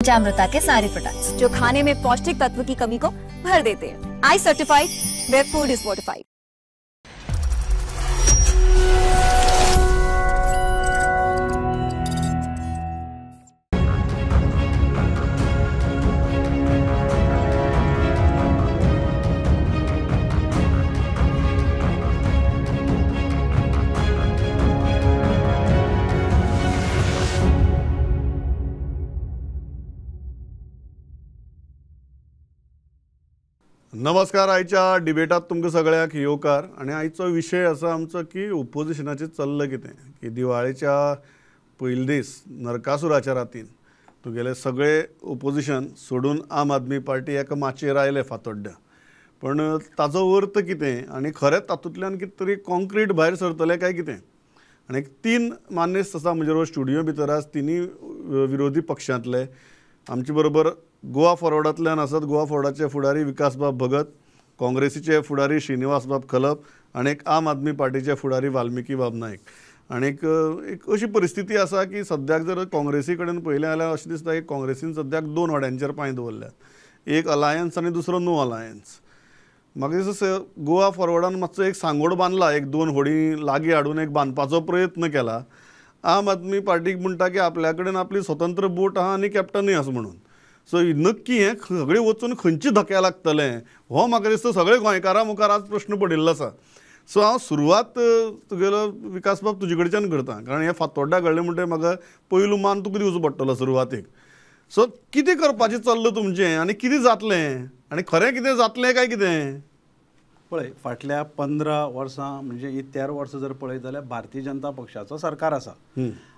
पंचामृता K सारे products जो खाने में पौष्टिक तत्व की कमी को भर देते हैं। I certified where food is fortified. नमस्कार. आयच्या डिबेटात तुमकां सगळ्यांक येवकार. आनी आयचो विशय आसा आमचो की ओपोजिशनाचें चल्लां कितें, की दिवाळेच्या पयले दीस नरकासुराच्या रातीन तुगेले सगळे ओपोजिशन सोडून आम आदमी पार्टी एका माचयेर आयले फातोड्ड्या. पण ताजो अर्थ कितें आनी खरेंच तातूंतल्यान कितें तरी कॉन्क्रीट भायर सरतलें काय कितें. आनी तीन मानेस्त आसा म्हजे बरोबर स्टुडियो भितर आज, तिनूय विरोधी पक्षांतले आमचे बरोबर गोवा फॉरवर्डांतल्यान आसात. गोवा फॉरवर्डाचे फुडारी विकासबाब भगत, काँग्रेसीचे फुडारी श्रीनिवासबाब खलप आनी एक आम आदमी पार्टीचे फुडारी वाल्मिकीबाब नायक. आनी एक अशी परिस्थिती आसा की सद्याक जर काँग्रेसी कडेन पळयलें जाल्यार अशें दिसता की काँग्रेसीन सद्याक दोन वाड्यांचेर पांय दवरल्यात, एक अलायन्स आनी दुसरो नो अलायन्स. म्हाका दिसता गोवा फॉरवर्डान मातसो एक सांगोड बांदला, एक दोन होडी लागीं हाडून एक बांदपाचो प्रयत्न केला. आम आदमी पार्टीक म्हणटा की आपल्या कडेन आपली स्वतंत्र बोट आहा आनी कॅप्टनूय आसा म्हणून. सो नक्की हें सगळें वचून खंयचे धक्या लागतलें हो म्हाका दिसता सगळे गोंयकारां मुखार आज प्रश्न पडिल्लो आसा. सो हांव सुरवात तुगेलो विकासबाब तुजे कडच्यान करता, कारण हें फातोड्डा घडलें म्हणटकीर म्हाका पयलू मान तुका दिवचो पडटलो सुरवातेक. सो कितें करपाचें चल्लां तुमचें आनी कितें जातलें आनी खरें कितें जातलें काय कितें? पळय, फाटल्या 15 वर्सां म्हणजे ही 13 वर्सां जर पळयत जाल्यार भारतीय जनता पक्षाचो सरकार आसा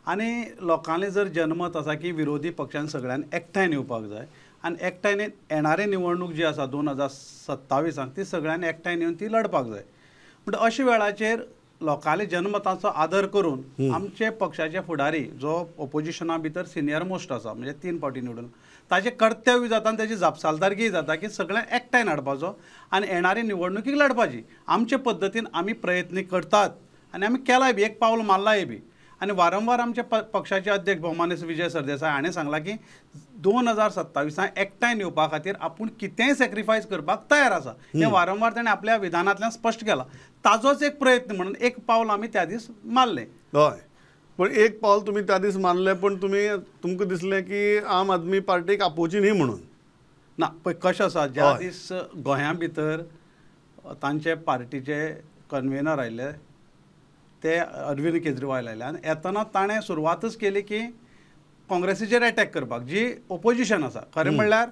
आनी लोकांनी जर जनमत आसा की विरोधी पक्षान सगळ्यांनी एकठांय येवपाक जाय आनी एकठांय येणारे निवडणूक जी आसा 2027 ती सगळ्यांनी एकठांय येवन ती लढपाक जाय. म्हणटा अशा वेळाचेर लोकांले जनमताचो आदर करून आमचे पक्षाचे फुडारी जो ओपोजिशना भितर सिनियर मोस्ट आसा म्हणजे 3 फावटी निवडून, ताजें कर्तव्य जाता आनी ताजी जापसालदारकी जाता की सगळ्यांक एकठांय हाडपाचो आनी येणारे निवडणुकीक लढपाची. आमचे पद्दतीन आमी प्रयत्न करतात आनी आमी केलाय बी, एक पावल मारलाय बी. आनी वारंवार आमचे पक्षाचे अध्यक्ष भोवमानेस्त विजय सरदेसाय हाणें सांगलां की 2027 एकठांय येवपा खातीर आपूण कितेंय सॅक्रिफायस करपाक तयार आसा. हें वारंवार ताणें आपल्या विधानांतल्यान स्पश्ट केलां. ताजोच एक प्रयत्न म्हणून एक पावल आमी त्या दीस मारलें. हय, पण एक पावल तुमी त्या दीस मारलें, पण तुमी तुमकां दिसलें की आम आदमी पार्टीक आपोवची न्ही म्हणून? ना, पळय कशें आसा, ज्या दीस गोंया भितर तांचे पार्टीचे कन्वेनर आयले ते अरविंद केजरीवाल आयले आनी येतना ताणें सुरवातच केली की काँग्रेसीचेर एटॅक करपाक, जी ओपोजिशन आसा. खरें म्हणल्यार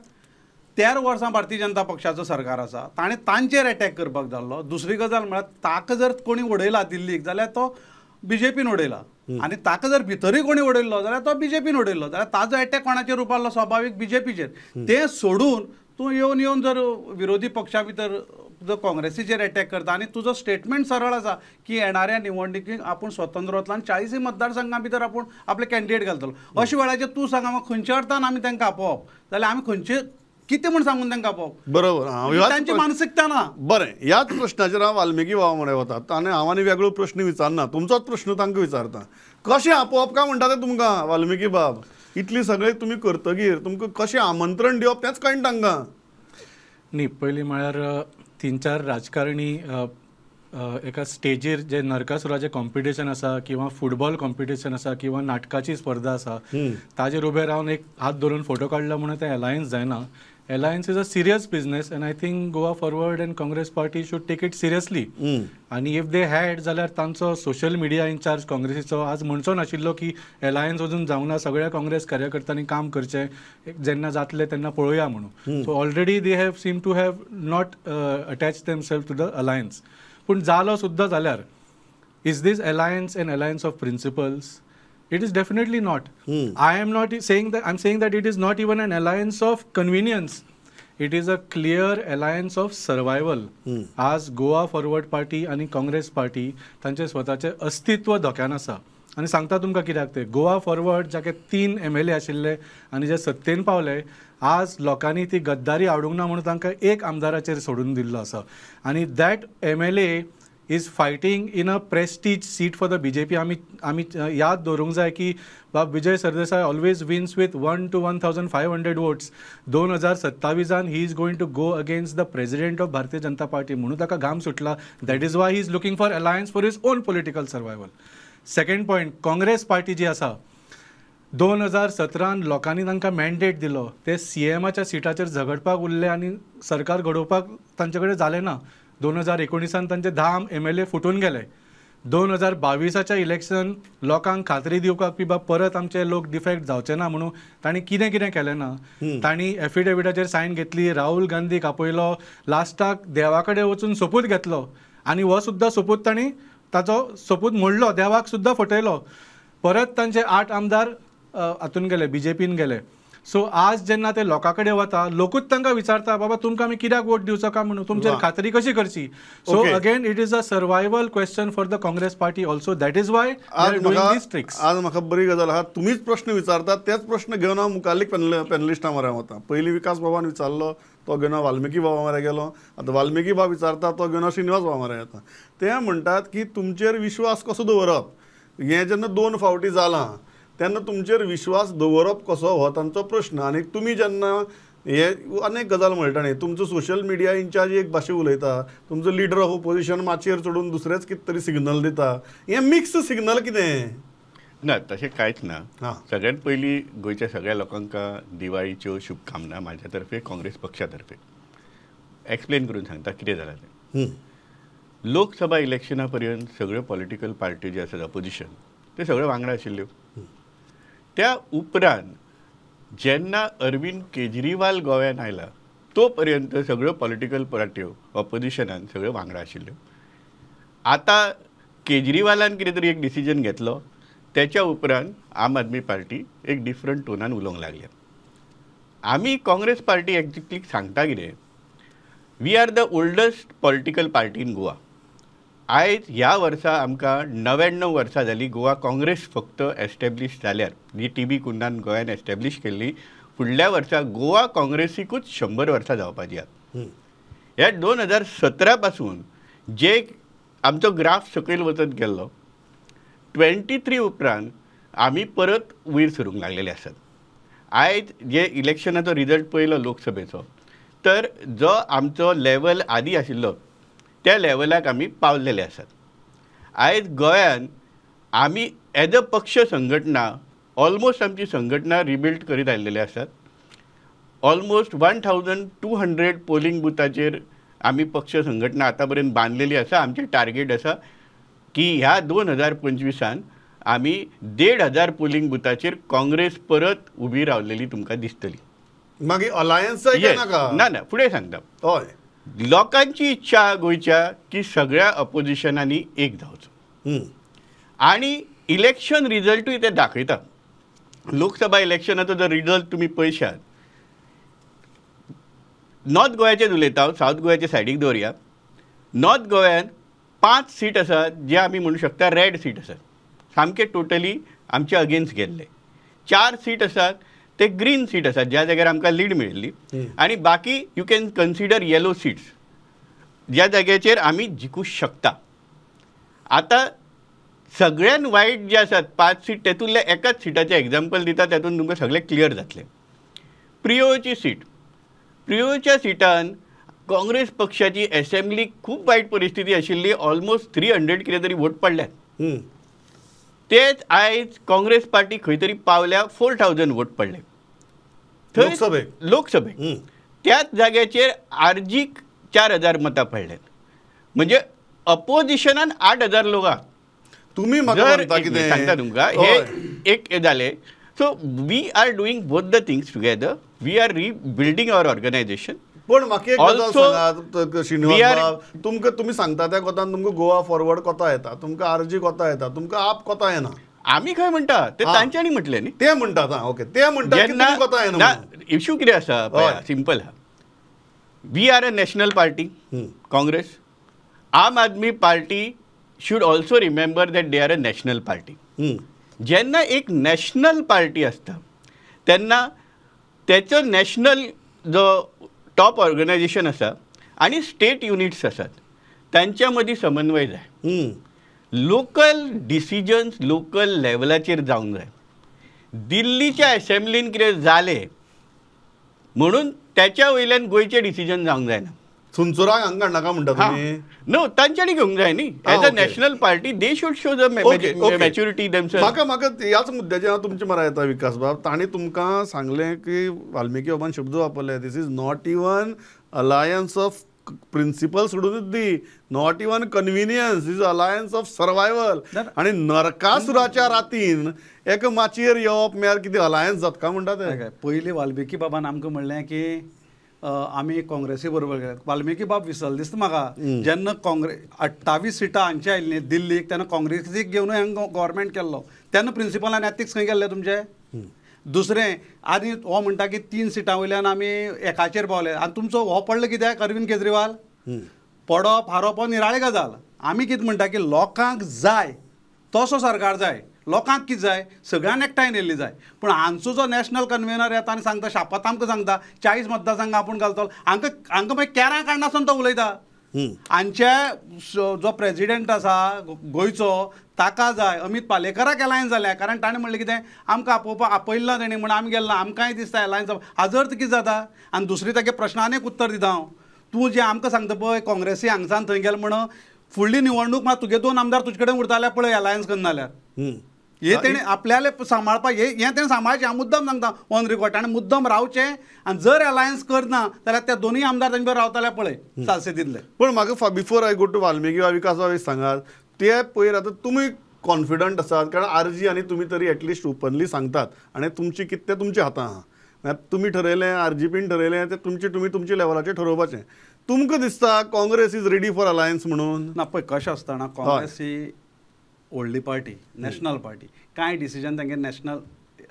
13 वर्सां भारतीय जनता पक्षाचो सरकार आसा, ताणें तांचेर एटॅक करपाक जाल्लो. दुसरी गजाल म्हळ्यार ताका जर कोणी उडयला दिल्लीक जाल्यार तो बीजेपीन उडयला आनी ताका जर भितरूय कोणी उडयल्लो जाल्यार तो बीजेपीन उडयल्लो, जाल्यार ताजो एटॅक कोणाचेर उबारलो? स्वाभावीक बीजेपीचेर. तें सोडून तूं येवन येवन जर विरोधी पक्षा भितर जर काँग्रेसीचेर एटॅक करता आनी तुजो स्टेटमेंट सरळ आसा की येणाऱ्या निवडणुकीक आपूण स्वतंत्र वतलो आनी 40 मतदारसंघां भितर आपूण आपले कॅन्डिडेट घालतलो, अशा वेळाचेर तूं सांग हांव खंयच्या अर्थान आमी तांकां आपोवप? जाल्यार आमी खंयचे कितें म्हूण सांगून तांकां आपोवप? बरोबर, तांची मानसिकता ना. बरें, ह्याच प्रश्नाचेर हांव वाल्मिकी बाबा म्हणे वता आनी हांव आनी वेगळो प्रश्न विचारना, तुमचोच प्रश्न तांकां विचारता. कशें आपोवप काय म्हणटा तें तुमकां वाल्मिकी बाब? इतली सगळें तुमी करतगीर तुमकां कशें आमंत्रण दिवप तेंच कळना तांकां. न्ही, पयलीं म्हळ्यार 3-4 राजकारणी एका स्टेजीर जे नरकासुराचें कॉम्पिटिशन आसा किंवा फुटबॉल कॉम्पिटिशन आसा किंवा नाटकाची स्पर्धा आसा ताजेर उबे रावन एक हात धरून फोटो काडलो म्हणून तें अलायन्स जायना. Alliance is a serious business and I think Goa Forward and Congress party should take it seriously. आनी if they had जाल्यार तांचो सोशल मिडिया इन्चार्ज काँग्रेसीचो आज म्हणचो नाशिल्लो की अलायन्स अजून जावंक ना, सगळ्या काँग्रेस कार्यकर्त्यांनी काम करचें, जेन्ना जातलें तेन्ना पळोवया म्हणून. So already they have seem to have not attach themself to the alliance. पूण जालो सुद्दां जाल्यार is this alliance an alliance of principles? It is definitely not. I am not saying that, I am saying that it is not even an alliance of convenience. It is a clear alliance of survival. आज Goa forward party आनी Congress party तांचे स्वताचें अस्तित्व धोक्यान आसा. आनी सांगता तुमकां कित्याक तें, गोवा फॉरवर्ड जाके 3 MLA आशिल्ले आनी जे सत्तेन पावले, आज लोकांनी ती गद्दारी आवडूंक ना म्हणून तांकां एक आमदाराचेर सोडून दिल्लो आसा. आनी that MLA is fighting in a prestige seat for the BJP. आमी आमी याद दवरूंक जाय की बाब Vijay Sardesai always wins with 1 to 1500 votes. 2027 he is going to go against the president of Bharatiya Janata Party, म्हणून ताका घाम सुटला. That is why he is looking for alliance for his own political survival. Second point, Congress party जी आसा 2017 लोकांनी तांकां mandate दिलो, ते सीएमाच्या सिटाचेर झगडपाक उरले आनी सरकार घडोवपाक तांचे कडेन जालें ना. 2019 तांचे 10 MLA फुटून गेले. 2022 इलेक्शन लोकांक खात्री दिवपाक की बा परत आमचे लोक डिफेक्ट जावचे ना म्हणून तांणी कितें कितें केलें ना. तांणी एफिडेविटाचेर सायन घेतली, राहुल गांधीक आपयलो, लास्टाक देवा कडेन वचून सोपूत घेतलो आनी हो सुद्दां सोपूत तांणी ताचो सोपूत मोडलो, देवाक सुद्दां फटयलो. परत तांचे 8 आमदार हातून गेले, बीजेपीन गेले. सो आज जेन्ना ते लोकां कडेन वता, लोकूच तांकां विचारता बाबा तुमकां आमी कित्याक वोट दिवचो काय म्हणून, तुमचेर खात्री कशी करची. So again it is a survival question for the Congress party also, that is why they are doing these tricks. आज म्हाका बरी गजाल आहा, तुमीच प्रश्न विचारतात तेच प्रश्न घेवन हांव मुखाल्ली पॅनलिस्टां म्हऱ्यान वता. पयलीं विकास बाबान विचारलो तो घेवन हांव वाल्मिकी बाबा म्हऱ्यान गेलो, आतां वाल्मिकी बाब विचारता तो घेवन हांव श्रीनिवास बाबा म्हऱ्यान येता. ते म्हणटात की तुमचेर विश्वास कसो दवरप, हें जेन्ना 2 फावटी जालां तेन्ना तुमचेर विश्वास दवरप कसो हो तांचो प्रश्न. आनी तुमी जेन्ना हे अनेक गजाल म्हणटा न्ही, तुमचो सोशल मिडिया इन्चार्ज एक भाशे उलयता, तुमचो लिडर ऑफ ओपोजिशन माचयेर चडून दुसरेच कितें तरी सिग्नल दिता, हें मिक्स सिग्नल कितें ना? तशें कांयच ना. सगळ्यात पयलीं गोंयच्या सगळ्या लोकांक दिवाळीच्यो शुभकामना म्हाज्या तर्फे, काँग्रेस पक्षा तर्फे. एक्सप्लेन करून सांगता कितें जालां तें. लोकसभा इलेक्शना पर्यंत सगळ्यो पॉलिटिकल पार्टी ज्यो आसात अपोजिशन ते सगळ्यो वांगडा आशिल्ल्यो. त्या उपरांत जेन्ना अरविंद केजरीवाल गोव्यान आयला तो पर्यंत सगळ्यो पॉलिटिकल पार्ट्यो ऑपोजिशनान सगळ्यो वांगडा आशिल्ल्यो. आतां केजरीवालान कितें तरी एक डिसिजन घेतलो, त्याच्या उपरांत आम आदमी पार्टी एक डिफरंट टोनान उलोवंक लागल्या. आमी काँग्रेस पार्टी एक्झॅक्टली सांगता कितें, we are the oldest political party in Goa. आयज ह्या वर्सा आमकां 99 वर्सां जालीं गोवा काँग्रेस फक्त एस्टॅब्लीश जाल्यार, जी टी बी कुन्हान गोंयान एस्टॅब्लीश केल्ली. फुडल्या वर्सा गोवा काँग्रेसीकूच 100 वर्सां जावपाची आसा. ह्या 2017 पासून जे आमचो ग्राफ सकयल वचत गेल्लो, 23 उपरांत आमी परत वयर सरूंक लागलेले आसात. आयज जे इलेक्शनाचो रिजल्ट पळयलो लोकसभेचो, तर जो आमचो लेवल आदी आशिल्लो त्या लेवलाक आमी पावलेले आसात. आयज गोंयान आमी एज अ पक्ष संघटना ऑलमोस्ट आमची संघटना रिबिल्ड करीत आयिल्ले आसात. ऑलमोस्ट 1200 पोलिंग बुथाचेर आमी पक्ष संघटना आतां पर्यंत बांदलेली आसा. आमचें टार्गेट आसा की ह्या 2025 आमी 1500 पोलिंग बुथाचेर काँग्रेस परत उबी रावलेली तुमकां दिसतली. मागीर अलायन्स नाका ना ना फुडें सांगता. हय, लोकांची इच्छा गोंयच्या की सगळ्या अपोजिशनांनी एक जावचो आनी इलेक्शन रिजल्टूय ते दाखयता. लोकसभा इलेक्शनाचो जर रिजल्ट तुमी पळयशात, नॉर्थ गोव्याचेच उलयता हांव, सावथ गोव्याचे सायडीक दवरया. नॉर्थ गोव्यान 5 सीट आसात जे आमी म्हणू शकता रेड सीट आसात, सामके टोटली आमचे अगेन्स्ट गेल्ले. 4 सीट आसात ते ग्रीन सीट आसात ज्या जाग्यार आमकां लीड मेळिल्ली, आनी बाकी you can consider yellow seats ज्या जाग्याचेर आमी जिखूं शकता. आतां सगळ्यान वायट जे आसात 5 सीट तेतूंतल्या एकाच सिटाचें एग्जाम्पल दिता, तातूंत तुमकां सगळें क्लियर जातलें. प्रियोळची सीट, प्रियोळच्या सिटान काँग्रेस पक्षाची एसेंब्ली खूब वायट परिस्थिती आशिल्ली, ऑलमोस्ट 300 कितें तरी वोट पडल्यात. तेच आयज काँग्रेस पार्टी खंय तरी पावल्या 4000 वोट पडले लोकसभेक. लोकसभेक त्याच जाग्याचेर आरजीक 4000 मतां पडल्यात, म्हणजे अपोजिशनान 8000 लोक आहात. तुमी कितें सांगता तुमकां, हे एक जालें. So we are doing both the things together, we are rebuilding our organisation. पण म्हाका एक गजाल सांगात श्रीनिवास बाब, तुमकां तुमी सांगता त्या कोतान तुमकां गोवा फॉरवर्ड कोता येता, तुमकां आरजी कोता येता, तुमकां आप कोता येना. आमी खंय म्हणटा ते तांच्यांनी म्हटलें न्ही, ते म्हणटात. आं ओके, ते म्हणटात कोता येना. इश्यू कितें आसा, सिंपल आहा. We are a national party Congress. Aam Aadmi Party should also remember that they are a national party. जेन्ना एक नॅशनल पार्टी आसता तेन्ना तेचो नॅशनल जो टॉप ऑर्गनायजेशन आसा आनी स्टेट युनिट्स आसात तांच्या मदीं समन्वय जाय. लोकल डिसिजन्स लोकल लेवलाचेर जावंक जाय. दिल्लीच्या असेंब्लीन कितें जालें म्हणून त्याच्या वयल्यान गोंयचें डिसिजन जावंक जायना. सुंचुराक हांगा काडनाका म्हणटा तुमी? नो, तांच्यांनी घेवंक जाय न्ही. As a national party they should show the maturity themselves. म्हाका म्हाका ह्याच मुद्द्याचेर हांव तुमचे मरा येता विकास बाब. तांणी तुमकां सांगलें की वाल्मिकी बाबान शब्द वापरले, this is not even alliance of principle सोडूनच दी, not even convenience, is alliance of survival. आनी नरकासुराच्या रातीन एका माचयेर येवप म्हळ्यार कितें अलायन्स जाता काय म्हणटा ते? पयलीं वाल्मिकी बाबान आमकां म्हणलें की आमी काँग्रेसी बरोबर गेले. वाल्मिकी बाब विसरले दिसता म्हाका, जेन्ना काँग्रेस 28 सिटां हांची आयिल्ली दिल्लीक तेन्ना काँग्रेसीक घेवन हांवें गव्हर्मेंट केल्लो, तेन्ना प्रिंसिपल आनी एथिक्स खंय गेल्ले तुमचे? दुसरें आनी हो म्हणटा की 3 सिटां वयल्यान आमी एकाचेर पावले आनी तुमचो हो पडलो कित्याक? अरविंद केजरीवाल पडप हारोप हो निराळी गजाल. आमी कितें म्हणटा की लोकांक जाय तसो सरकार जाय, लोकांक कितें जाय सगळ्यांक एकठांय येयल्ली जाय. पूण हांचो जो नॅशनल कन्वेनर येता आनी सांगता, शापत आमकां सांगता 40 मतदारसंघ आपूण घालतलो, हांकां हांकां मागीर केरां काडनासतना तो उलयता. हांचे जो प्रेजिडेंट आसा गोंयचो ताका जाय, अमीत पालेकराक एलायन्स जालें, कारण ताणें म्हणलें कितें आमकां आपोवपाक आपयल्ला तेणी म्हूण आमी गेल्ला, आमकांय दिसता एलायन्स हाजो अर्थ कितें जाता? आनी दुसरी तागे प्रश्नान एक उत्तर दिता हांव, तूं जें आमकां सांगता पळय काँग्रेसी हांगसान थंय गेले म्हणून फुडली निवडणूक मात तुगे 2 आमदार तुजे कडेन उरताले पळय एलायन्स करना जाल्यार. हे तेणें आपल्याले सांबाळपाक हें तेणें सांबाळचें. हांव मुद्दम सांगता ऑन रिकॉर्ड, ताणें मुद्दम रावचें आनी जर एलायन्स करना जाल्यार त्या 2 आमदार तांचे बरोबर रावताले पळय सालसेतींतले. पूण म्हाका before I go to Valmiki वा विकास बाब सांगात, ते पयर आतां तुमी कॉन्फिडंट आसात कारण आरजी आनी तुमी तरी एटलिस्ट ओपनली सांगतात आनी तुमची कितें तें तुमच्या हातां आहा, तुमी ठरयलें आरजीपीन ठरयलें तें तुमचें तुमी तुमच्या लेवलाचेर ठरोवपाचें. तुमकां दिसता Congress is ready for alliance म्हणून? ना पळय कशें आसतना काँग्रेस ही व्हडली पार्टी, नॅशनल पार्टी, कांय डिसिजन तांगे नॅशनल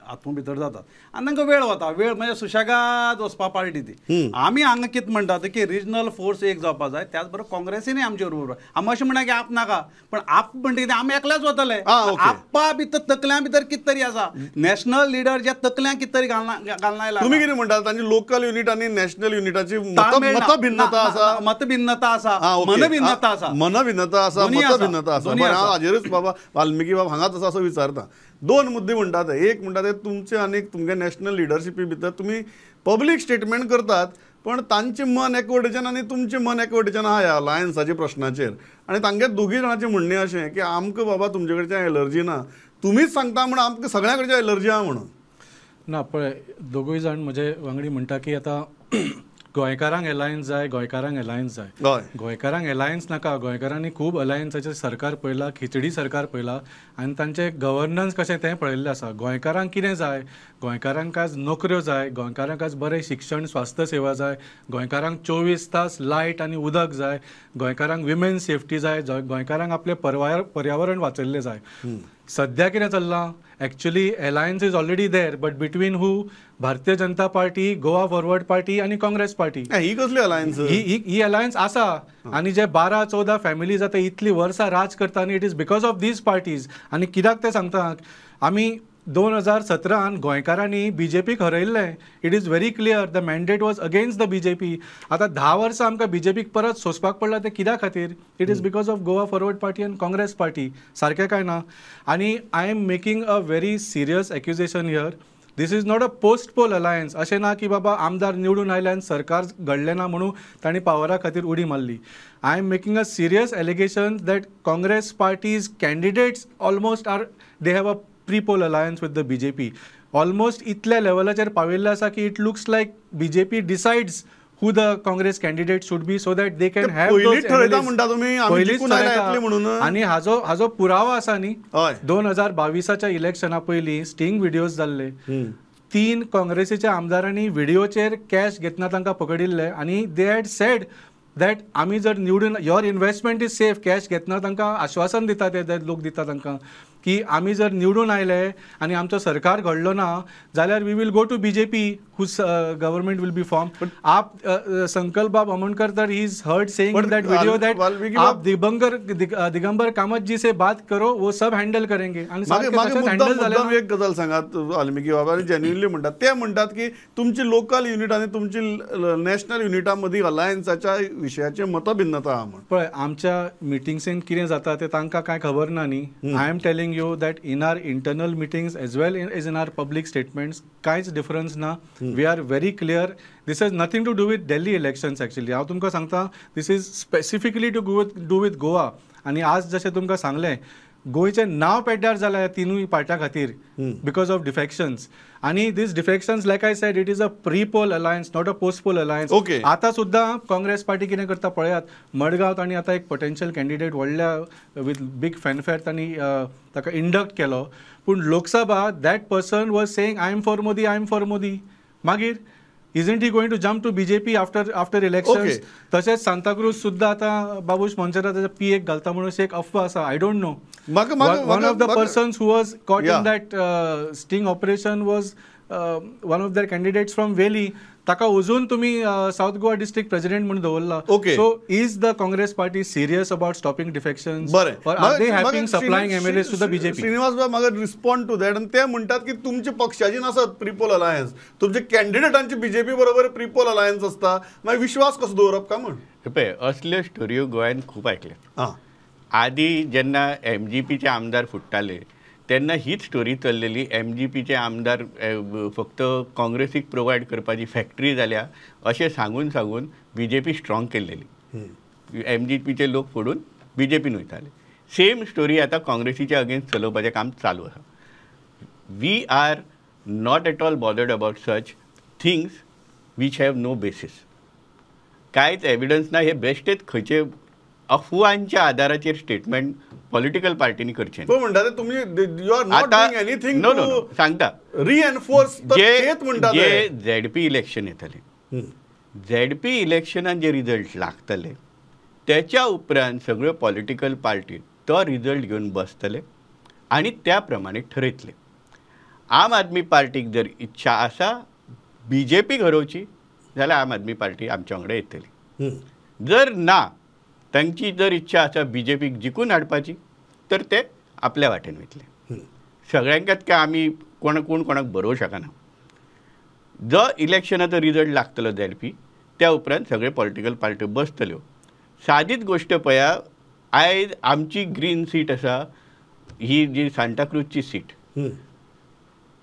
हातूंत भितर जातात आनी तांकां वेळ वता, वेळ म्हणजे सुशेगाद वचपा पार्टी ती. आमी हांगा कितें म्हणटात की रिजनल फोर्स एक जावपा जाय, त्याच बरोबर काँग्रेसीनय आमचे बरोबर. आमी अशें म्हणा की आप नाका, पण आप म्हणटा कितें आमी एकल्याच वतले. आपा भितर तकल्यां भितर कितें तरी आसा, नॅशनल लिडर ज्या तकल्यांक कितें तरी घालना. तुमी कितें म्हणटात तांची लोकल युनिट आनी नॅशनल युनिटाची मतभिन्नता आसा, मतभिन्नता आसा, मनभिन्नता आसा, मनभिन्नता आसा, मतभिन्नता आसा. बरें, हांव हाजेरूच बाबा वाल्मिकी बाब हांगाच आसा असो विचारता. 2 मुद्दे म्हणटात, एक म्हणटा ते तुमचे आनी तुमगे नॅशनल लिडरशिपी भितर तुमी पब्लीक स्टेटमेंट करतात पण तांचें मन एकवटेच्यान आनी तुमचें मन एकवटेच्यान आहा ह्या अलायन्साच्या प्रश्नाचेर. आनी तांगे दोगी जाणांचें म्हणणें अशें की आमकां बाबा तुमचे कडच्यान एलर्जी ना, तुमीच सांगता म्हण आमकां सगळ्यां कडच्यान एलर्जी आहा म्हणून. ना पळय दोगूय जाण म्हजे वांगडी म्हणटा की आतां गोंयकारांक एलायन्स जाय, गोंयकारांक एलायन्स जाय. गोंयकारांक एलायन्स नाका, गोंयकारांनी खूब अलायन्साचें सरकार पळयलां, खिचडी सरकार पळयलां आनी तांचें गव्हर्नन्स कशें तें पळयल्लें आसा. गोंयकारांक कितें जाय? गोंयकारांक आज नोकऱ्यो जाय, गोंयकारांक आज बरें शिक्षण स्वास्थ्य सेवा जाय, गोंयकारांक 24 तास लायट आनी उदक जाय, गोंयकारांक विमेन सेफ्टी जाय, गोंयकारांक आपलें पर्यावरण वाचयल्लें जाय. सद्या कितें चल्लां? Actually alliance is already there, but between who? Bharatiya Janata Party, Goa Forward Party आनी काँग्रेस पार्टी. ही कसली अलायन्स? ही ही अलायन्स आसा आनी जे 12-14 फॅमिलीज आतां इतली वर्सां राज करता आनी it is because of these parties. आनी कित्याक तें सांगता, आमी 2017 गोंयकारांनी बीजेपीक हरयल्लें. It is very clear the mandate was against the BJP. आतां 10 वर्सां आमकां बीजेपीक परत सोंसपाक पडलां तें कित्या खातीर? It is because of Goa Forward Party आनी काँग्रेस पार्टी. सारकें काय ना? आनी I am making a very serious accusation here. This is not a post poll alliance. अशें ना की बाबा आमदार निवडून आयले आनी सरकार घडलें ना म्हणून तांणी पावरा खातीर उडी मारली. I am making a serious allegation that Congress party's candidates almost are they have a pre-poll alliance with the BJP. Almost इतल्या लेवलाचेर पाविल्लें आसा की it looks like BJP decides who the Congress candidate should be so that they can have पयलींच ठरयता म्हणटा तुमी, म्हणून. आनी हाजो हाजो पुरावो आसा न्ही, 2022 इलेक्शना पयलीं स्टिंग व्हिडियोज जाल्ले, 3 काँग्रेसीच्या आमदारांनी व्हिडियोचेर कॅश घेतना तांकां पकडिल्ले आनी they had said that आमी जर निवडून your investment is safe, cash घेतना तांकां आश्वासन दिता ते लोक दिता तांकां की आमी जर निवडून आयले आनी आमचो सरकार घडलो ना जाल्यार we will go to BJP whose government will be form. आप संकल्प बाब आमोणकर तर he is heard saying in that video that आप दिगंबर कामत जी से बात करो, वो सब हँडल करेंगे. आनी हँडल जालें. एक गजाल सांगात वाल्मिकी बाबा, आनी जेन्युइनली म्हणटात ते म्हणटात की तुमची लोकल युनिट आनी तुमची नॅशनल युनिटा मदीं अलायन्साच्या विशयाचे मतभिन्नता आहा म्हण. पळय आमच्या मिटिंग्सीन कितें जाता तें तांकां कांय खबर ना न्ही. I am telling you that in our internal meetings as well as in our public statements कांयच डिफरन्स ना. We are very clear. This has nothing to do with Delhi elections actually. हांव तुमकां सांगता this is specifically to do with Goa. आनी आज जशें तुमकां सांगलें गोंयचें नांव पेड्ड्यार जालां ह्या तिनूय पार्ट्यां खातीर because of defections. आनी these defections like I said it is a pre poll alliance not a post poll alliance. आतां सुद्दां काँग्रेस पार्टी कितें करता पळयात, मडगांव तांणी आतां एक पोटेन्शियल कॅन्डिडेट व्हडल्या विथ बीग फॅनफेअर तांणी ताका इंडक्ट केलो, पूण Lok Sabha that person was saying I am for Modi, I am for Modi. मागीर isn't he going to jump to BJP after elections? तशेंच सांताक्रूज सुद्दां आतां बाबूश मोन्सेरात पी एक घालता म्हणून अशी एक अफवा आसा. I don't know. One of the persons who was caught in that sting operation was one of their candidates from Veli. ताका अजून तुमी सावथ गोवा डिस्ट्रिक्ट प्रेसिडेंट म्हणून दवरला. So is the Congress party serious about stopping defections or are they happy supplying MLAs to the BJP? Srinivas बाब म्हाका respond two that. आनी ते म्हणटात की तुमचे पक्षाची नासत प्रिपोल अलायन्स, तुमचे कॅन्डिडेटांची बीजेपी बरोबर प्रिपोल अलायन्स आसता, मागीर विश्वास कसो दवरप काय म्हण? पळय असल्यो स्टोरयो गोंयांत खूब आयकल्यात. आदी जेन्ना एमजीपीचे आमदार फुट्टाले तेन्ना हीच स्टोरी चल्लेली, एमजीपीचे आमदार फक्त काँग्रेसीक प्रोवायड करपाची फॅक्टरी जाल्या अशें सांगून सांगून बीजेपी स्ट्रॉंग केल्लेली. एमजीपीचे लोक फोडून बीजेपीन वयताले. सेम स्टोरी आतां काँग्रेसीच्या अगेन्स्ट चलोवपाचें काम चालू आसा. We are not at all bothered about such things which have no basis. कांयच एविडन्स ना, हे बेश्टेच खंयचे अफवांच्या आधाराचेर स्टेटमेंट पॉलिटिकल पार्टीनी करचें. म्हणटा तुमी you are not doing anything. No no सांगता रिएनफोर्स म्हणटा. जे झेडपी इलेक्शन येतलें, झेडपी इलेक्शनान जे रिजल्ट लागतले त्याच्या उपरांत सगळ्यो पॉलिटिकल पार्टी तो रिजल्ट घेवन बसतले आनी त्या प्रमाणे ठरयतले. आम आदमी पार्टीक जर इच्छा आसा बीजेपीक हरोवची जाल्यार आम आदमी पार्टी आमच्या वांगडा येतली. जर ना तांची जर इच्छा आसा बीजेपीक जिखून हाडपाची तर ते आपल्या वाटेन वयतले. सगळ्यांकाच काय आमी कोण कोण कोणाक बरोवंक शकना. जो इलेक्शनाचो रिजल्ट लागतलो झेडपी त्या उपरांत सगळे पॉलिटिकल पार्ट्यो बसतल्यो. सादीच गोश्ट पळया, आयज आमची ग्रीन सीट आसा ही जी सांताक्रूजची सीट,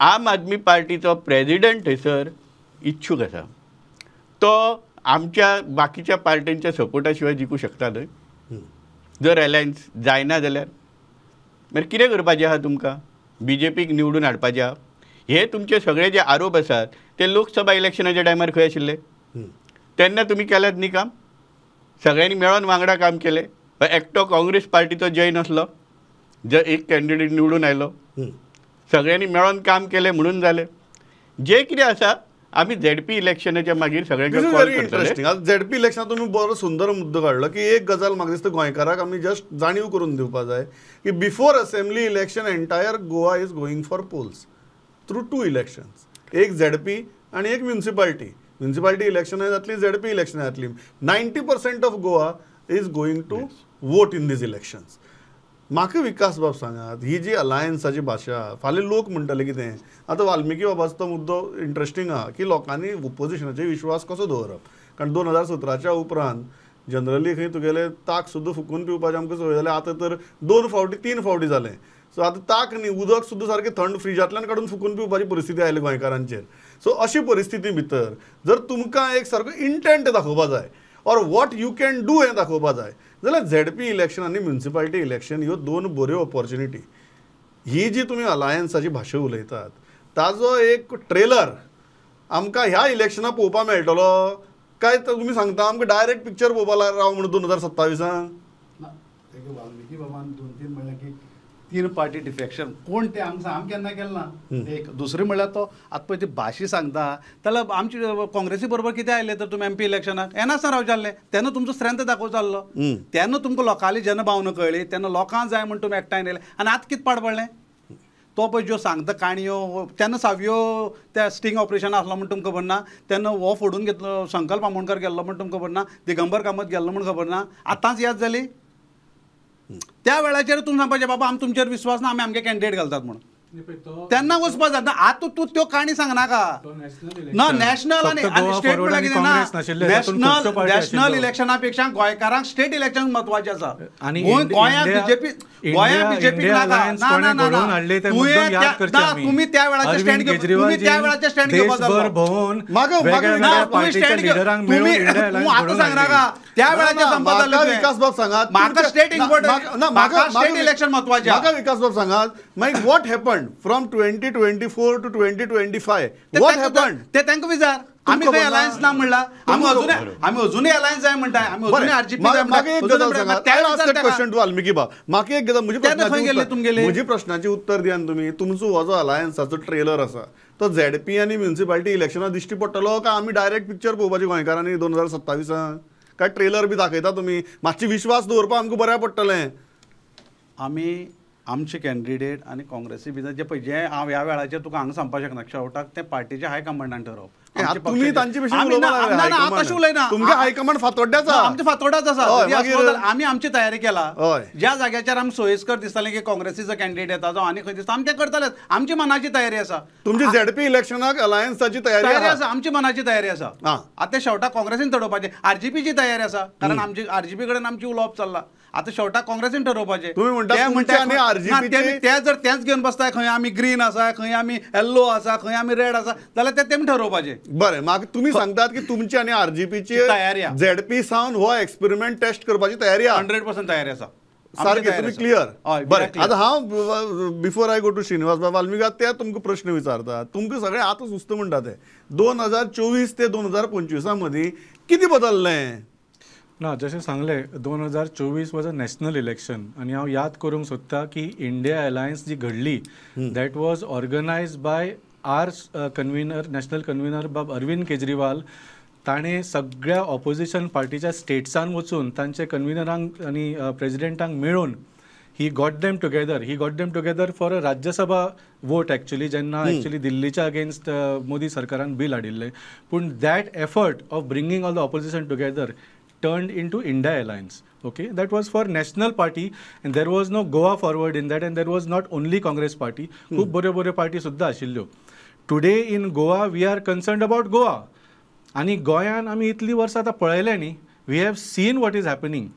आम आदमी पार्टीचो प्रेजिडंट थंयसर इच्छूक आसा, तो आमच्या बाकीच्या पार्ट्यांच्या सपोर्टा शिवाय जिखूं शकता न्हय. जर अलायन्स जायना जाल्यार मागीर कितें करपाचें आसा तुमकां? बीजेपीक निवडून हाडपाचें आसा. हे तुमचे सगळे जे आरोप आसात ते लोकसभा इलेक्शनाच्या टायमार खंय आशिल्ले तेन्ना तुमी केल्यात न्ही काम? सगळ्यांनी मेळोन वांगडा काम केलें. एकटो काँग्रेस पार्टीचो जय नासलो, जर एक कॅन्डिडेट निवडून आयलो, सगळ्यांनी मेळोन काम केलें म्हणून जालें. जें कितें आसा आमी झेडपी इलेक्शनाच्या मागीर सगळ्यांक कॉल करतले. झेडपी इलेक्शनात तुमी बरो सुंदर मुद्दो काडलो की एक गजाल म्हाका दिसता गोंयकाराक आमी जस्ट जाणीव करून दिवपा जाय की before assembly election entire Goa is going for polls through two elections, एक झेडपी आनी एक म्युनिसिपालिटी. म्युनिसिपालिटी इलेक्शनाय जातली, झेडपी इलेक्शनाय जातली. 90% of Goa is going to vote in these elections. म्हाका विकास बाब सांगात, ही जी अलायन्साची भाशा फाल्यां लोक म्हणटले कितें? आतां वाल्मिकी बाबाचो तो मुद्दो इंट्रस्टींग आहा की लोकांनी ओपोजिशनाचेर विश्वास कसो दवरप, कारण 2017च्या उपरांत जनरली खंय तुगेले ताक सुद्दां फुकून पिवपाचें आमकां संवय जालें. आतां तर 2 फावटी 3 फावटी जालें. सो आतां ताक न्ही उदक सुद्दां सारकें थंड फ्रिजांतल्यान काडून फुकून पिवपाची परिस्थिती आयली गोंयकारांचेर. सो अशी परिस्थिती भितर जर तुमकां एक सारको इंटेंट दाखोवपा जाय or what you can do हें दाखोवपा जाय जाल्यार झेडपी इलेक्शन आनी म्युनिसिपालिटी इलेक्शन ह्यो 2 बऱ्यो ऑपॉर्च्युनिटी. ही जी तुमी अलायन्साची भाशा उलयतात ताजो एक ट्रेलर आमकां ह्या इलेक्शनाक पळोवपाक मेळटलो काय तुमी सांगता आमकां डायरेक्ट पिक्चर पळोवपाक राव म्हणून 2027 ना? वाल्मिकी बाबान 2-3 म्हणलें की 3 पार्टी डिफेक्शन कोण ते आमकां आम केन्ना केलें ना. एक दुसरें म्हणल्यार तो आतां पळय ती भाशी सांगता जाल्यार आमची काँग्रेसी बरोबर कितें आयलें तर तुमी एमपी इलेक्शनाक येनासतना रावचें आसलें, तेन्ना तुमचो स्ट्रेंथ दाखोवचो आसलो, तेन्ना तुमकां लोकांली जनभावना कळ्ळी, तेन्ना लोकांक जाय म्हूण तुमी एकठांय येयले. आनी आतां कितें पाड पडलें? तो पळय ज्यो सांगता काणयो तेन्ना सावयो त्या स्टिंग ऑपरेशन आसलो म्हण तुमकां खबर ना, तेन्ना हो फोडून घेतलो संकल्प आमोणकर गेल्लो म्हण तुमकां खबर ना, दिगंबर कामत गेल्लो म्हण खबर ना, आतांच याद जाली. त्या वेळाचेर तुमी सांगपाचें बाबा आम तुमचेर विश्वास ना, आमी आमगे कॅन्डिडेट घालतात म्हणून तेन्ना वचपा जाता. आतां तूं त्यो काणी सांगनाका ना. नॅशनल आनी स्टेट म्हणल्यार कितें ना, नॅशनल नॅशनल इलेक्शना पेक्षा गोंयकारांक स्टेट इलेक्शन म्हत्वाचें आसा. गोंयांत बीजेपी, गोंयांत बीजेपी नाका. ना ना ना, तुमी त्या वेळाचेर स्टँड घेवन, तुमी त्या वेळाचेर स्टँड घेवपा जाय. आतां सांगनाका त्या वेळाचेर सांगपा जाय. विकास बाब सांगात म्हाका स्टेट इम्पॉर्टंट, म्हाका स्टेट इलेक्शन म्हत्वाचें. म्हाका विकास बाब सांगात मागीर what happen from 2024 to 2025? What happened? ते तांकां विचार. आमी खंय अलायन्स ना म्हणला, आमी अजून आमी अजूनय अलायन्स जाय म्हणटा, आमी अजूनय आरजीपी जाय म्हणटा. एक गजाल सांगात, क्वेश्चन टू वाल्मिकी बाब, म्हाका एक गजाल म्हजी प्रश्नाचें उत्तर दिया तुमी. तुमचो हो जो अलायन्साचो ट्रेलर आसा तो झेडपी आनी म्युनिसिपालिटी इलेक्शनाक दिश्टी पडटलो काय आमी डायरेक्ट पिक्चर पळोवपाचें गोंयकारांनी 2027 काय ट्रेलर बी दाखयता तुमी? मातशी विश्वास दवरपाक आमकां बऱ्याक पडटलें. आमी आमचे कॅन्डिडेट आनी काँग्रेसी भितर जे पळय जे हांव ह्या वेळाचेर तुका हांगा सांगपाक शकना, शेवटाक ते पार्टीचे हायकमांडान ठरोवप. तुमी तांचे भशेन तशें उलयना, तुमगे हायकमांड फातोड्ड्याच आसा, आमचे फातोड्याच आसा. आमी आमची तयारी केला, ज्या जाग्याचेर आमी सोयीस्कर दिसतालें की काँग्रेसीचो कॅन्डिडेट येता जावं आनी खंय दिसता आमी तें करताले. आमची मनाची तयारी आसा. तुमची झेडपी इलेक्शनाक अलायन्साची तयारी आसा, आमची मनाची तयारी आसा. आतां शेवटाक काँग्रेसीन ठरोवपाचें, आरजीपीची तयारी आसा, कारण आमची आरजीपी कडेन आमची उलोवप चल्लां. आतां शेवटाक काँग्रेसीन ठरोवपाचें. तुमी म्हणटा ते जर तेंच घेवन बसताय खंय आमी ग्रीन आसा, खंय आमी येल्लो आसा, खंय आमी रेड आसा, जाल्यार ते तेमी ठरोवपाचें. बरें, म्हाका तुमी सांगतात की तुमची आनी आरजीपीची तयारी झेडपी सावन हो एक्सपेरिमेंट टेस्ट करपाची तयारी आसा, 100% तयारी आसा. सारकें तुमी क्लियर. बरें, आतां हांव before I go to Srinivas बाब वाल्मिकी ते तुमकां प्रश्न विचारता. तुमकां सगळें आतां सुस्त म्हणटा ते 2024 ते 2025 मदीं कितें बदल्लें? ना, जशें सांगलें 2024 वॉज अ नॅशनल इलेक्शन आनी हांव याद करूंक सोदता की इंडिया अलायन्स जी घडली that was organise by our convener, national convener बाब अरविंद केजरीवाल. ताणें सगळ्या ऑपोजिशन पार्टीच्या स्टेट्सान वचून तांचे कन्विनरांक आनी प्रेजिडेंटांक मेळून he got them together. He got them together for a Rajya Sabha vote actually, जेन्ना एक्चुअली दिल्लीच्या अगेन्स्ट मोदी सरकारान बील हाडिल्लें. पूण that effort of bringing all the opposition together turned into India Alliance. Okay, that was for national party and there was no Goa Forward in that, and there was not only Congress party. खूब बऱ्यो बऱ्यो party सुद्दां आशिल्ल्यो. Today in Goa we are concerned about Goa. आनी गोंयान आमी इतलीं वर्सां आतां पळयलें न्ही, we have seen what is happening.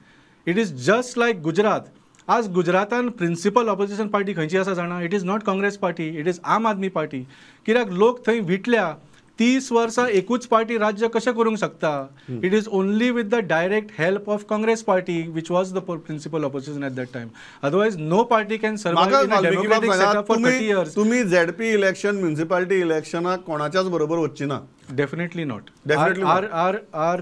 It is just like Gujarat. आज गुजरातान प्रिंसिपल ऑपोजिशन पार्टी खंयची आसा जाणा? It is not Congress party, it is Aam Aadmi party. कित्याक लोक थंय विटल्या. 30 वर्सां एकूच पार्टी राज्य कशें करूंक शकता? It is only with the direct help of Congress party, which was the principal opposition at that time. Otherwise no party can survive in a democratic setup for 30 years. तुमी झेडपी इलेक्शन, म्युनिसिपालिटी इलेक्शनाक कोणाच्याच बरोबर वचची ना? Definitely not. Our our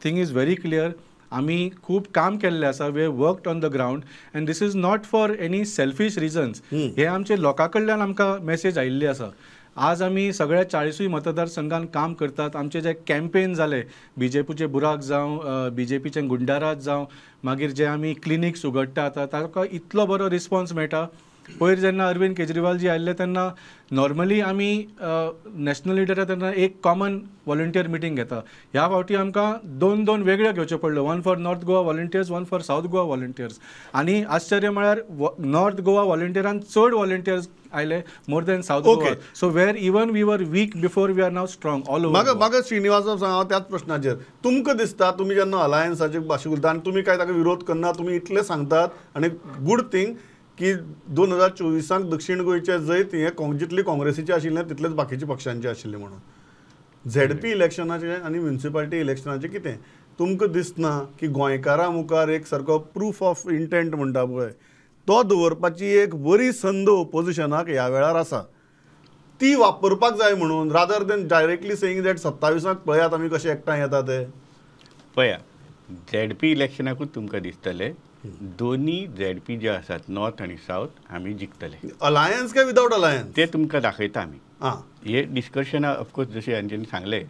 thing is very clear. आमी खूब काम केल्लें आसा, we have worked on the ground and this is not for any selfish reasons. हे आमचे लोकां कडल्यान आमकां मॅसेज आयिल्ली आसा. आज आमी सगळ्या 40 मतदारसंघान काम करतात. आमचे जे कॅम्पेन जाले, बीजेपीचे बुराक जावं, बीजेपीचे गुंडाराज जावं, मागीर जे आमी क्लिनिक्स उगडटा आतां ताका इतलो बरो रिस्पॉन्स मेळटा. पयर जेन्ना अरविंद केजरीवाल जी आयिल्ले तेन्ना नॉर्मली आमी नॅशनल लिडर तेन्ना एक कॉमन वॉलंटियर मिटींग घेता. ह्या फावटी आमकां 2-2 वेगळ्यो घेवच्यो पडल्यो, 1 for North Goa volunteers, 1 for South Goa volunteers. आनी आश्चर्य म्हळ्यार नॉर्थ गोवा वॉलंटियरान चड वॉलंटियर्स आयले more than South Goa. So where even we were weak before, we are now strong all over. म्हाका श्रीनिवास सांग, हांव त्याच प्रश्नाचेर तुमकां दिसता तुमी जेन्ना अलायन्साचे भाशे उलयता आनी तुमी काय ताका विरोध करना, तुमी इतलें सांगतात आनी गूड थींग की 2024 दक्षिण गोंयचे जैत हें जितली काँग्रेसीचें आशिल्लें तितलेंच बाकीच्या पक्षांचें आशिल्लें म्हणून. झेडपी इलेक्शनाचें आनी म्युनिसिपालिटी इलेक्शनाचें कितें तुमकां दिसना की गोंयकारां मुखार एक सारको प्रूफ ऑफ इंटेंट म्हणटा पळय तो दवरपाची एक बरी संद ओपोजिशनाक ह्या वेळार आसा, ती वापरपाक जाय म्हणून, rather than directly saying that 27 पळयात आमी कशें एकठांय येता ते? पळया, झेडपी इलेक्शनाकूच तुमकां दिसतलें दोन्ही झेडपी जे आसात नॉर्थ आनी सावथ आमी जिखतले. अलायन्स काय विदावट अलायन्स ते तुमकां दाखयता आमी. हे डिस्कशन ऑफकोर्स जशें हांच्यानी सांगलें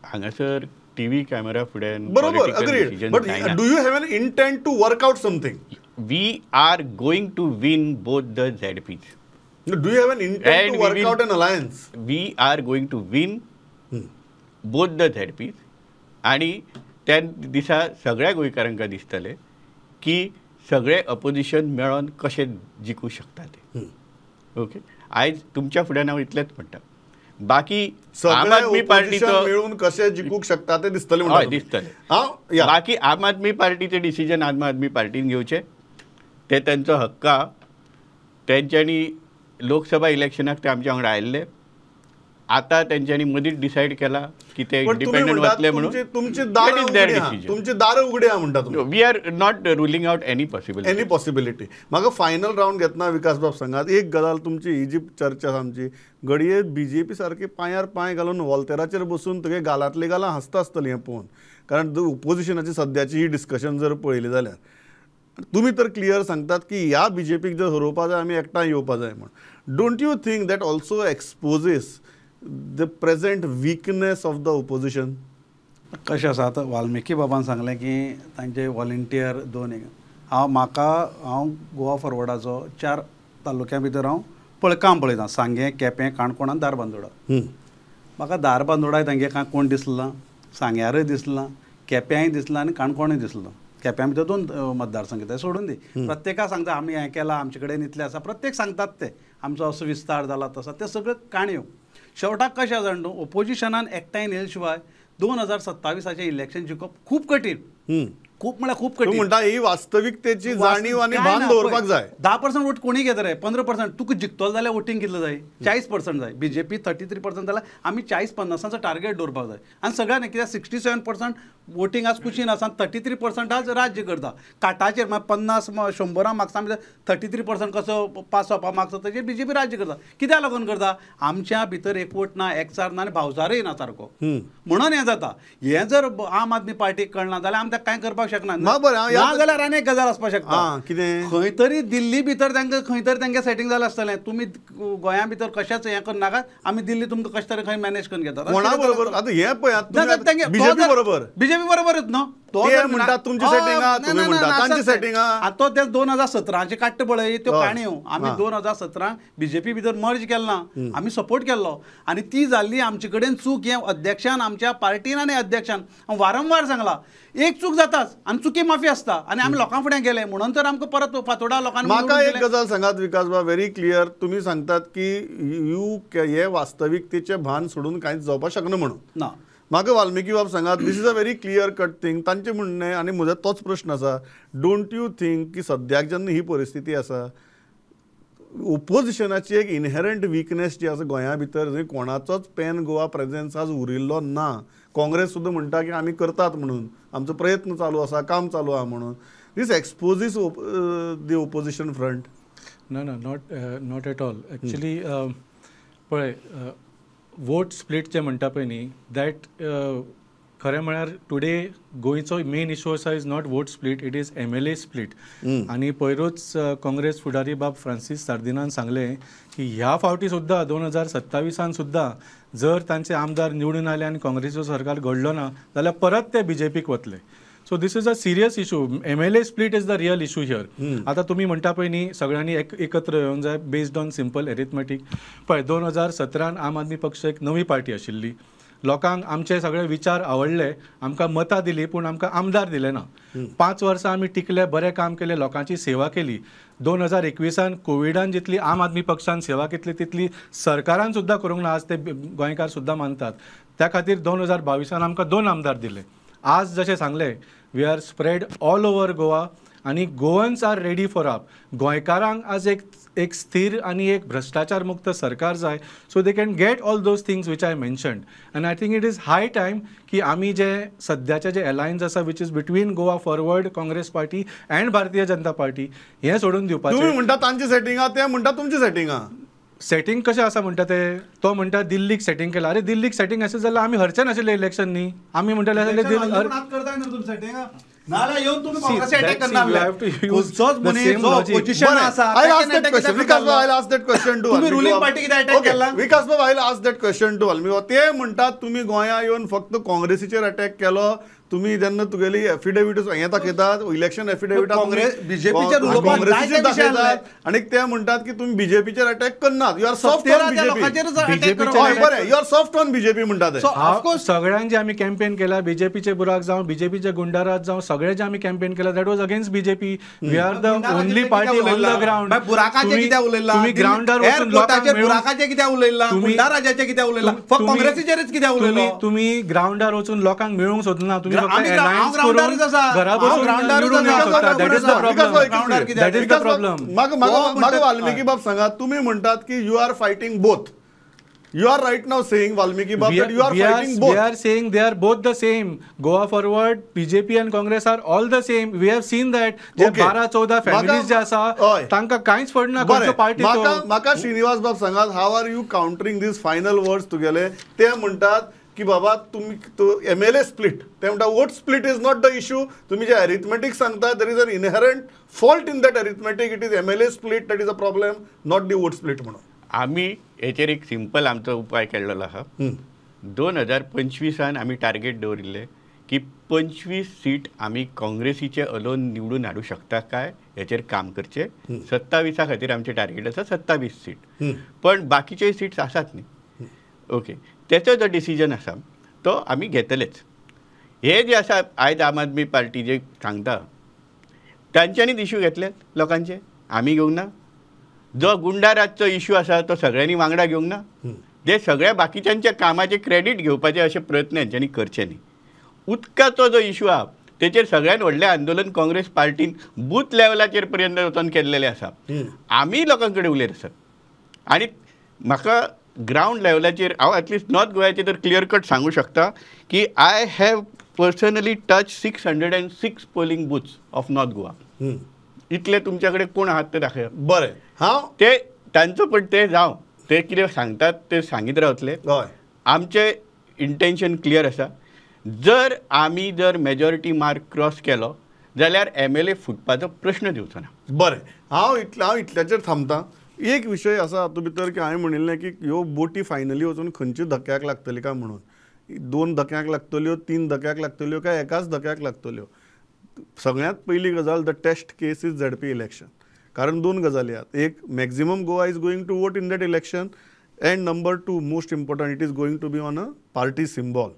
हांगासर टीव्ही कॅमेरा फुडें बरोबर agreed, but do you have an intent to work out something? We are going to win both the ZPs. Do you have an intent to work out an alliance? We are going to win both the ZPs आनी त्या दिसा सगळ्या गोंयकारांक दिसतलें की सगळे opposition मेळोन कशें जिखूं शकता ते. ओके, आयज तुमच्या फुड्यान हांव इतलेंच म्हणटा, बाकी आम आदमी पार्टीचो मेळून कशें जिखूंक शकता ते दिसतलें. हय दिसतलें. बाकी आम आदमी पार्टीचें डिसिजन आम आदमी पार्टीन घेवचें, ते तांचो हक्क. तेंच्यांनी लोकसभा इलेक्शनाक ते आमच्या वांगडा आयिल्ले, आतां तेंच्यांनी मदींच डिसायड केला की ते इंडिपेंडंट वतले म्हणून. तुमची दारां उगडी आहा म्हणटा तुमी. We are not ruling out any possibility. Any possibility. म्हाका फायनल रावंड घेतना विकास बाब सांगात एक गजाल, तुमची ही जी चर्चा आसा आमची, घडये बीजेपी सारकी पांयार पांय घालून वॉल्तेराचेर बसून तुगे गालांतली गालां हांसता आसतली हें पळोवन, कारण ओपोजिशनाची सद्याची ही डिस्कशन जर पळयली जाल्यार तुमी तर क्लियर सांगतात की ह्या बीजेपीक जर हरोवपा जाय आमी एकठांय येवपा जाय म्हूण. Don't you think that also exposes the present weakness of the opposition? कशें आसा आतां वाल्मिकी बाबान सांगलें की तांचे वॉलंटियर दोन एक, हांव म्हाका हांव गोवा फॉरवर्डाचो 4 तालुक्यां भितर हांव काम पळयता, सांगें, केपें, काणकोण आनी धारबांदोडा. म्हाका धारबांदोडाय तांगे कांय कोण दिसलो ना, सांग्यारय दिसलो ना, केप्यांय दिसला आनी काणकोणूय दिसलो. केप्यां भितर 2 मतदारसंघ ते सोडून दी. प्रत्येका सांगता आमी हें केलां, आमचे कडेन इतलें आसा, प्रत्येक सांगतात ते आमचो असो विस्तार जाला तसो, ते सगळ्यो काणयो. शेवटाक कशें जाणा न्हू, ओपोजिशनान एकठांय येयले शिवाय 2027 इलेक्शन जिखप खूब कठीण, खूब म्हळ्यार खूब कठीण. म्हणटा ही वास्तविकतेची जाणीव आनी भान दवरपाक जाय. 10% वोट कोणी घेता रे, 15% तुका जिखतलो जाल्यार वोटींग कितलें जाय, 40% जाय. बीजेपी 33% जाल्यार आमी 40-50 टार्गेट दवरपाक जाय. आनी सगळ्यांनी कित्याक 67% वोटींग आज कुशीन आसा, 33% आज राज्य करता काटाचेर. मागीर 50-100 मार्क्सां भितर 33% कसो पास जावपा मार्क्स ताचेर बीजेपी राज्य करता. कित्याक लागून करता, आमच्या भितर एकवट ना, एकचार ना आनी भावचारय ना सारको, म्हणून हें जाता. हें जर आम आदमी पार्टीक कळना जाल्यार आमी ताका कांय करपाक शकना. ना जाल्यार आनी एक गजाल आसपाक शकता, खंय तरी दिल्ली भितर तांकां खंय तरी तांकां सेटींग जालें आसतलें, तुमी गोंया भितर कशेंच हें करनाकात, आमी दिल्ली तुमकां कशें तरी खंय मॅनेज करून घेतात. कोणा बरोबर आतां हें पळयात, बीजेपी बरोबर, बीजेपी बरोबरच न्हू. तो ते 2017 काडटा पळय त्यो काणयो. आमी 2017 बीजेपी भितर मर्ज केल्ला, आमी सपोर्ट केल्लो आनी ती जाल्ली आमचे कडेन चूक. हें अध्यक्षान, आमच्या पार्टीन आनी अध्यक्षान वारंवार सांगला, एक चूक जाताच आनी चुकी माफी आसता आनी आमी लोकां फुडें गेले म्हणून तर आमकां परत फातोडा लोकांनी. म्हाका एक गजाल सांगात विकास बाब, व्हेरी क्लियर, तुमी सांगतात की you हे वास्तविकतेचें भान सोडून कांयच जावपाक शकना म्हणून. ना, म्हाका वाल्मिकी बाब सांगात, this is a very clear cut thing. तांचें म्हणणें आनी म्हजो तोच प्रश्न आसा, don't you think की सद्याक जेन्ना ही परिस्थिती आसा, ओपोजिशनाची एक इनहेरंट विकनेस जी आसा गोंया भितर, जंय कोणाचोच पॅन गोवा प्रेजेन्स आज उरिल्लो ना. काँग्रेस सुद्दां म्हणटा की आमी करतात म्हणून, आमचो प्रयत्न चालू आसा, काम चालू आहा म्हणून. This exposes the opposition front. ना ना, not at all. Actually पळय, वोट स्प्लीट जे म्हणटा पळय न्ही, that खरें म्हळ्यार टुडे गोंयचो मेन इशू आसा is not vote split, it is MLA split. आनी पयरूच काँग्रेस फुडारी बाब फ्रांसीस सार्दिनान सांगलें की ह्या फावटी सुद्दां 2027 सुद्दां जर तांचे आमदार निवडून आयले आनी काँग्रेसीचो सरकार घडलो ना जाल्यार परत ते बीजेपीक वतले. So this is a serious issue. MLA split is the real issue here. आतां तुमी म्हणटा पळय न्ही सगळ्यांनी एकत्र येवंक जाय बेस्ड ऑन सिंपल एरिथमेटीक. पळय 2017 आम आदमी पक्ष एक नवी पार्टी आशिल्ली, लोकांक आमचे सगळे विचार आवडले, आमकां मतां दिली, पूण आमकां आमदार दिले ना. 5 वर्सां आमी टिकले, बरें काम केलें, लोकांची सेवा केली. 2021 कोविडान जितली आम आदमी पक्षान सेवा केली तितली सरकारान सुद्दां करूंक ना, आज ते गोंयकार सुद्दां मानतात. त्या खातीर 2022 आमकां 2 आमदार दिले. आज जशें सांगलें, we are spread all over Goa आनी Goans are ready for AAP. गोंयकारांक आज एक स्थिर आनी एक भ्रश्टाचार मुक्त सरकार जाय, so they can get all those things which I mentioned. And I think it is high time की आमी जे सद्याचे जे अलायन्स आसा which is between Goa Forward, Congress party and Bharatiya Janata party, हें सोडून दिवपाचें. तुमी म्हणटा तांची सेटिंग आहा, ते म्हणटा तुमची सेटिंग आहा. सेटिंग कशें आसा म्हणटा ते, तो म्हणटा दिल्लीक सेटिंग केलां. अरे दिल्लीक सेटिंग आसा जाल्यार आमी हरचे नाशिल्ले इलेक्शन न्ही. आमी म्हणटाले ते म्हणटात तुमी गोंया येवन फक्त काँग्रेसीचेर अटॅक केलो, तुमी जेन्ना तुगेली एफिडेवीट हें दाखयतात, इलेक्शन एफिडेवीट काँग्रेसीचेर दाखयतात आनी ते म्हणटात की तुमी बीजेपीचेर अटॅक करनात. You are soft on BJP. बरें, you are soft on BJP म्हणटात. सगळ्यांक जे आमी कॅम्पेन केला, बीजेपीचे बुराक जावं, बीजेपीचे गुंडाराज जावं, सगळे जे आमी कॅम्पेन केला that was against BJP. We are the only party on the ground. बुराकाचे कित्याक उलयला? तुमी ग्रावंडार वचून बुराकाचे कित्याक उलयला? गुंडाराजाचे कित्याक उलयला? फक्त काँग्रेसीचेरच कित्याक उलयलो? तुमी ग्रावंडार वचून लोकांक मेळूंक सोदना. तुमी म्हाका वाल्मिकी बाब सांगा, तुमी म्हणटात की you are fighting both. You are right now saying, Valmiki Bab, that you are fighting both. We are saying they are both the same. Goa Forward, BJP and Congress are all the same. We have seen that. J 12-14 families जे आसा तांका कांयच पडना खंयचो party तो. म्हाका श्रीनिवास बाब सांगात, how are you countering these final words तुगेले? ते म्हणटात की बाबा तुमी MLA split, ते म्हणटा vote split is not the issue. तुमी जे अरिथमेटीक सांगता, there is an inherent fault in that arithmetic. It is MLA split that is a problem, not the vote split म्हणून. आमी हेचेर एक सिंपल आमचो उपाय केल्लो आसा. 2025 आमी टार्गेट दवरिल्लें की 25 सीट आमी काँग्रेसीचे अलोन निवडून हाडूं शकता काय हेचेर काम करचें. 27 खातीर आमचें टार्गेट आसा 27 सीट, पण बाकीचे सीट्स आसात न्ही. ओके, तेचो जो डिसिजन आसा तो आमी घेतलेच. हे जे आसा आयज आम आदमी पार्टी जे सांगता तांच्यांनीच इशू घेतले लोकांचे, आमी घेवंक ना. जो गुंडाराजचो इशू आसा तो सगळ्यांनी वांगडा घेवंक ना. जे सगळ्या बाकीच्यांच्या कामाचे क्रेडीट घेवपाचे अशे प्रयत्न हेंच्यांनी करचे न्ही. उदकाचो जो इशू आसा तेचेर सगळ्यान व्हडलें आंदोलन काँग्रेस पार्टीन बूथ लेवलाचेर पर्यंत वचोन केल्लेलें आसा. आमी लोकां कडेन उलयत आसात आनी म्हाका ग्रावंड लेवलाचेर हांव एटलिस्ट नॉर्थ गोव्याचेर तर क्लियर कट सांगू शकता की I have personally touch 606 polling booths of North Goa. इतले तुमच्या कडेन कोण आहात ते दाखया. बरें, हांव ते तांचो पण ते जावं ते कितें सांगतात ते सांगीत रावतले. आमचें इंटेन्शन क्लियर आसा. जर आमी जर मेजॉरिटी मार्क क्रॉस केलो जाल्यार MLA फुटपाचो प्रश्न दिवचो ना. बरें, हांव इतल्याचेर थांबता. एक विशय आसा हातूंत भितर की हांवें म्हणिल्लें की ह्यो बोटी फायनली वचून खंयच्या धक्याक लागतली काय म्हणून. 2 धक्यांक लागतल्यो, 3 धक्याक लागतल्यो काय एकाच धक्याक लागतल्यो? सगळ्यांत पयली गजाल, the test case is ZP election. कारण 2 गजाली आहात. एक, maximum Goa is going to vote in that election, and number 2, most important, it is going to be on a party symbol.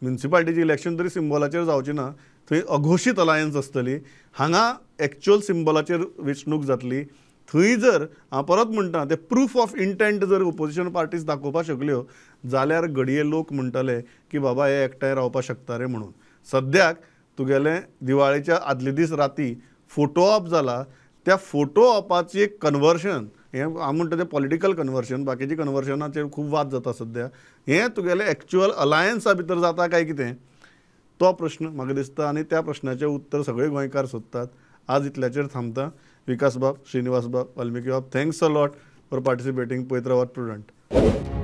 म्युनिसिपालिटीचें election तरी सिम्बॉलाचेर जावचें ना, थंय अघोशीत अलायन्स आसतली. हांगा एक्चुअल सिम्बॉलाचेर वेंचणूक जातली. थंय जर हांव परत म्हणटा ते प्रूफ ऑफ इंटेंट जर ओपोजिशन पार्टीज दाखोवपाक शकल्यो जाल्यार घडये लोक म्हणटले की बाबा हे एकठांय रावपाक शकता रे म्हणून. सद्याक तुगेलें दिवाळेच्या आदले दीस राती फोटो ऑप जाला, त्या फोटो ऑपाची एक कन्वर्शन, हें हांव म्हणटा तें पॉलिटिकल कन्वर्शन, बाकीची कन्वर्शनाचेर खूब वाद जाता सद्या. हें तुगेलें एक्चुअल अलायन्सा भितर जाता काय कितें तो प्रश्न म्हाका दिसता आनी त्या प्रश्नाचें उत्तर सगळे गोंयकार सोदतात. आज इतल्याचेर थांबता. विकास बाब, श्रीनिवास बाब, वाल्मिकी बाब, thanks a lot for participating. पळयत रावात प्रुडंट.